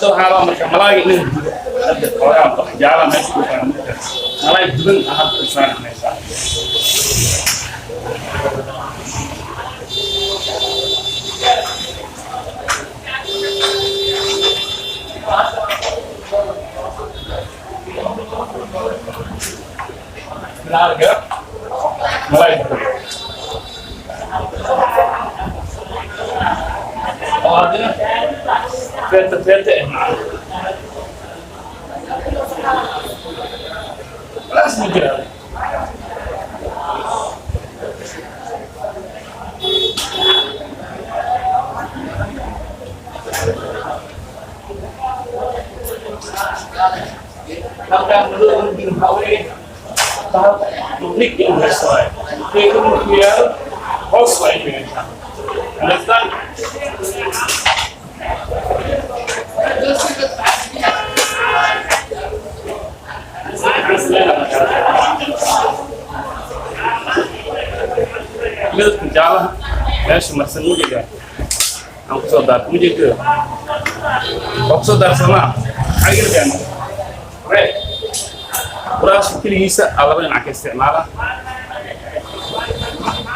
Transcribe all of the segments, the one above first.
Hadda waxaa rabaa marka malaayga inuu gudo. Hadda xoogaa jaala meesha ku qoran, marka malaay duban ah hadda u saarna meesha. Bilaalka malaay duban oo haddana feeta feeta eh macna walaas ma jiraa. Halkaan madow mugdiga maxaa u dhigay? Bahalka mugdig inuu haysto waaye. Shayga markuu yaalo hoos waa in dhigaysaa. Understand? Midabka jaalaha meesha marsan mujiga aan kusoo daarta mujiga waa kusoo daarsamaa maxaa gelaya red. Buraashka keligiisa aa laba dhinac ka isticmaala.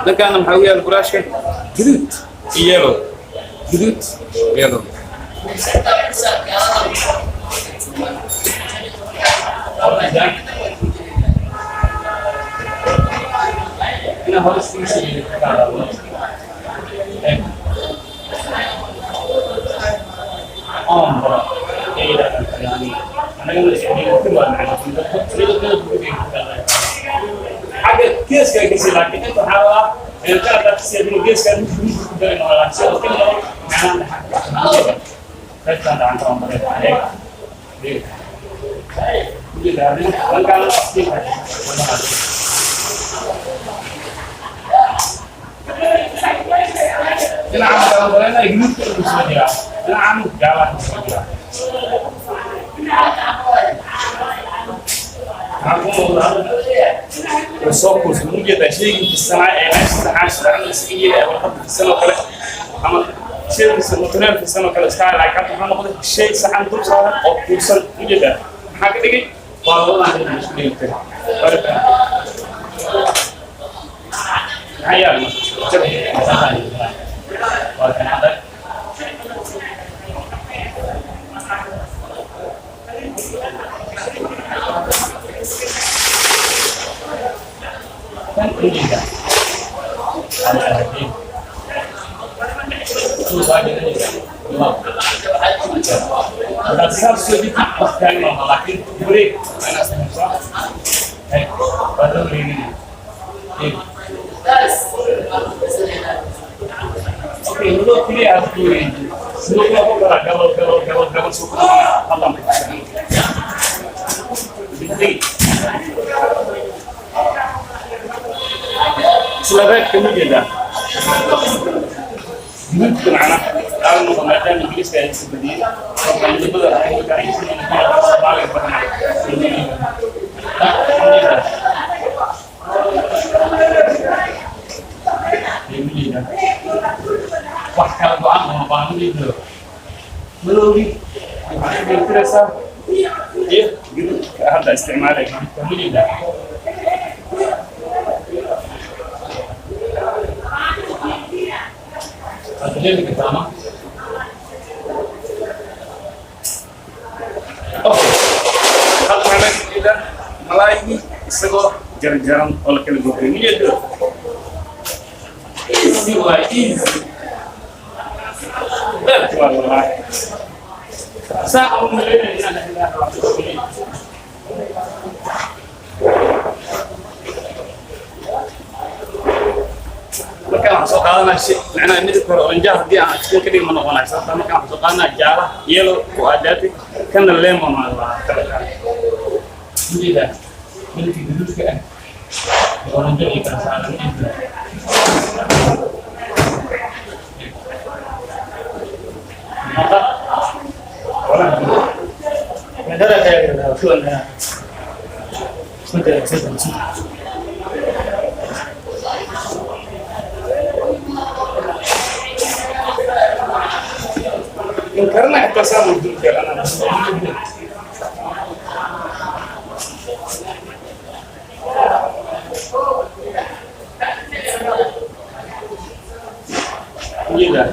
Dhankaana maxaa ugu yaala? Buraashka guduud iyo yellow, guduud, yellow. Inaa hore iskaga soo jeedo. Ombra ee yidhahdaan Talyaaniga, annagana isku dheelitir waa macna midabkada xagga geeska kasi, laakiin inta waxaa ah ka haddaa kasi adina geeska mid mid ku darin oo laakiin sidoo kale labo macnaha qaybtaan gacanta waan baray eeg eeg ujeeda adina dhankaan wadaha dhinacan kala baranaya, guduudka inuu soo jiraa, dhinacan jaalaha soo jiraa. Maxaa ku muuqda hadda? Way soo kuusan, ujeedaa shaygii fisanaa ee meesha saxaashada camal isaga yiri ee warqadda fisan oo kale ama shay fisan, mutuneel fisan oo kale iska, laakiin hadda wuxuu noqday shay saxan dul saaran oo kuusan. Ujeedaa maxaa ka dhigay? Waa labadan dhinac isku dheelitir. Maxaa yaal marka? Waa kan adag. Kan ujeeda ada aragtay haddaad saas soo dhigtid wax taagan maaha, laakiin wareeg waa inaad samaysaa. Waa la wareeginaya. Okay, madow keliya aad ku wareejin, sidoo kale ku kala gabal gabal gabal gabal soo kala halkan ku isla reebka ma jeedaa guduudka macna qaal noqon, maadaama Ingiriiska ay isa badiyey marka midabada ay Soomaaliga badanaa. Wax kala go-an uma baahna jeedo. Madowgii waxaad ku dheelitiraysaa iyo guduudka hadda isticmaalay guduudka ma jeedaa. Waad dareemi kartaa ma? Okay, hadda waxaa meesha jeedaa malaaygii isagoo jarjaran oo la kala googay, ma jeedo? Easy waay, easy. Beerka waa wallaahi saa u malaynaya inaan ilaaha. Markaan waxaan soo qaadanaa shay macnaha midabka hore oranjaha haddii aan iftiin ka dhigi ma noqonayo, sababta markaan waxaan soo qaadanaa jaala, yellow oo aadaati kana lemon aa lahaa kala kala ujeedaa midabka guduudka ah iyo oranjo iyo kala saaran ujeedaa. Maka wala. Mandara kaya na sudah sudah sudah. In karna xitaa saan u dul kara anaa. Ujeedaa?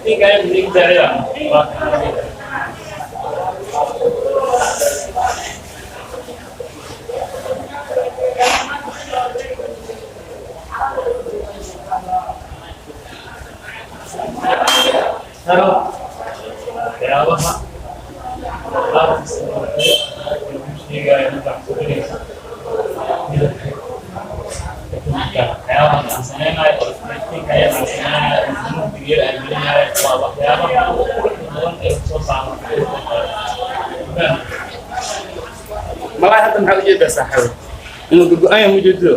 Ninka ayaa midig daacida. Waa kan. Haro waxyaabaha qaabkiisa lagu sheegayo markaad sawirayso midabka waxyaabaha aan sameynayo oo iftiinka ayada aan sameynayo oo mugdiga yar aan gelinayo waa waxyaabaha ugu quruxda badan ee soo saaro. Malaa hadda maxaad ujeedaa, saaxiibo? Inuu gogo-an yahay ujeedado.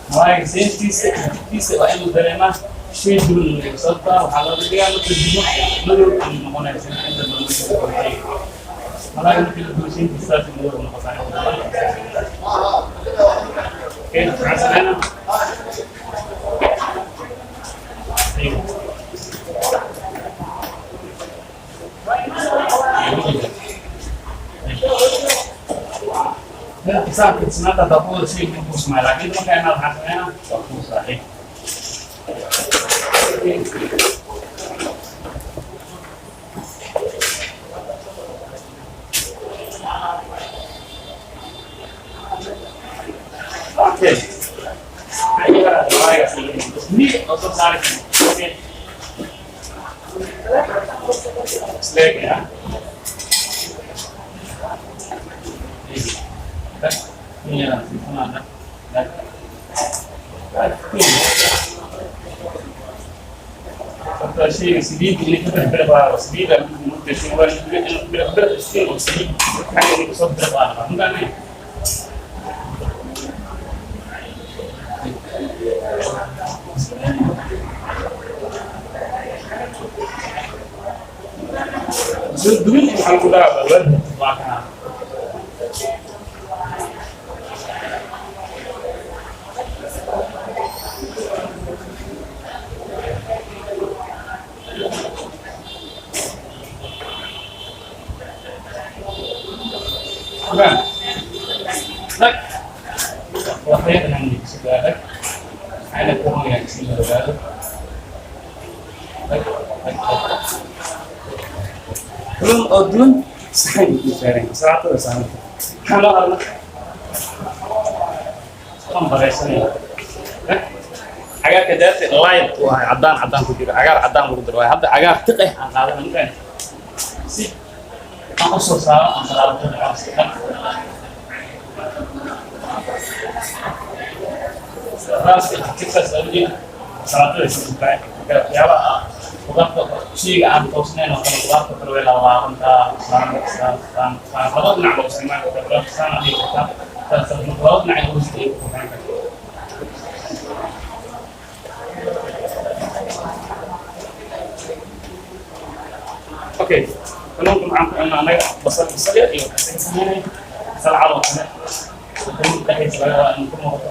Malaayga seentiisa kiisa waa inuu dareemaa shay duwan inuu yahay, sababta waxaa looga dhigaa marka dubo madow ayuu noqonaya. Inta badan marka la dubo shayga malaayga, marka la dubo seentiisa saas madow noqotaa inta badan. Okay, maxaan sameynaa? Aywa. Saarka tisnaanta dabuuda shay ku kuusmaya, laakiin marka inaad waxaan sameynaa waa kuu saaxiib. Okay. Ni oo soo saari karna. Okay. Isleeg ya. Ini ya, mana? Sababtoo shayga saliidda inay ka bixbiriqdaado saliidda mugta shay waa inuu biriqbiriq istiin oo saliid xagga inay kasoo biriqdaado mugane. Soo duwin waxaa lagu daraa waa kana. Bukan. Rag. Waxyar inaan sugaarag. Waxayna ku hagaagsan ogaado. Rag, rag, rag. Dulan oo dulan saxan ku saaran. Salaatada saaran. Maxaa loo hadla? Waan baraysanaya. Rag. Cagaarka daarta light waa caddaan, caddaan ku jira, cagaar caddaan lagu daro. Hadda cagaar tiq ah aan qaadana markaan si aan u soo saaro aan salaatada cawska. Raaska tiqaas awgeed salaatada si waxyaabaha qudaarta, shayga aan toosnayn oo kale, qudaarta kale way laalaabantaa. Saan saan saan saan laba dhinac loo isticmaali kartaa, qudaarta saan dhihi kartaa, saas laba dhinac in hoosta ay ku qurxin kartaa. Okay, kalluunka maxaan ku cunaa annaga? Basal, basal yar iyo waxaan ka sameynay basal cad oo kale. Kalluunka dhexdiisa laga rabaa inuu ku noqdo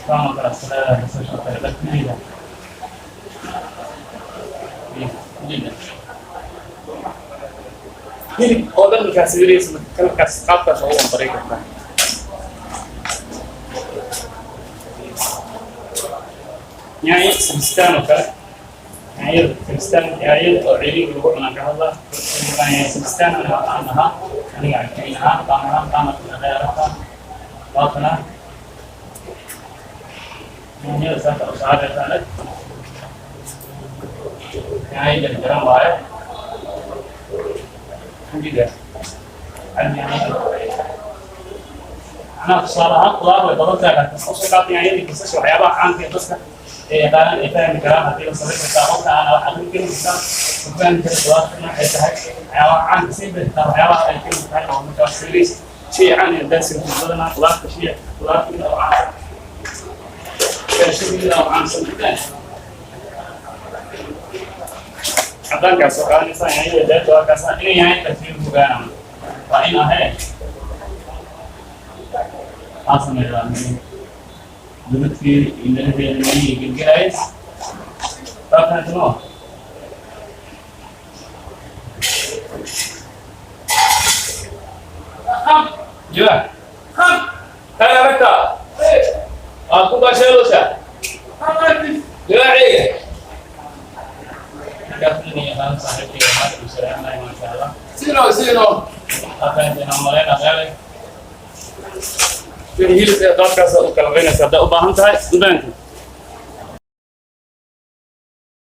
saan oo kale iska leedahay basasha oo kale dhagmida ujeeda. Hilib oo dhan markaa sawiraysa marka kalarkaas qaabkaas oo u ambaray kartaa. Yaanyo sabistaan oo kale, yaanyada sabistaan, yaanyada oo ciriga lagu cunaan ka hadlaa. Yaanyo sabistaan aniga aan ahaa, aniga cabkayn ahaan baan ahaa qaamad khayarata waa kana. Yaanyada saasa u saaraysaa leg, yaanyo jarjaran waaye. Ujeedaa yaanyada. Macnaha tusaale ahaan khudaar way badan tahay, laakiin waxaan usoo qaatay yaanyadii, basasha, waxyaabaha caanka ee dadka ee yaqaanaan ay fahmi karaan. Haddii la samayn kartaa qofka aan wax aqrin karin kartaa u fahmi kara khudaarta noocay tahay, waxyaabaha caanka sii bixtaa, waxyaabaha ay kamid tahay oo markaas saliis shay caan iyo daasir badanaa khudaarta shay khudaarta mid oo caansan, shaashada oo caansan cadaankaas soo qaadanaysaa. Yaanyada daata waa kaasa inay yahay tartiib fogaana waa in ahee aa sameeyaa dubadkii indhaheeda miyii gelgelays. Waa fahantan oo jiwa kan aragta waad ku baasheeleysaa libaaxayga. Markaas nin yaqaan saaxiibkayga maanta uu salaamay, maasha Allah. Sino, sino. Waa fahanteen aan malaynaa qaalay. Wixii hilibka ee qaabkaas u kala qaynaysa haddaa u baahan tahay, ma fahanteen?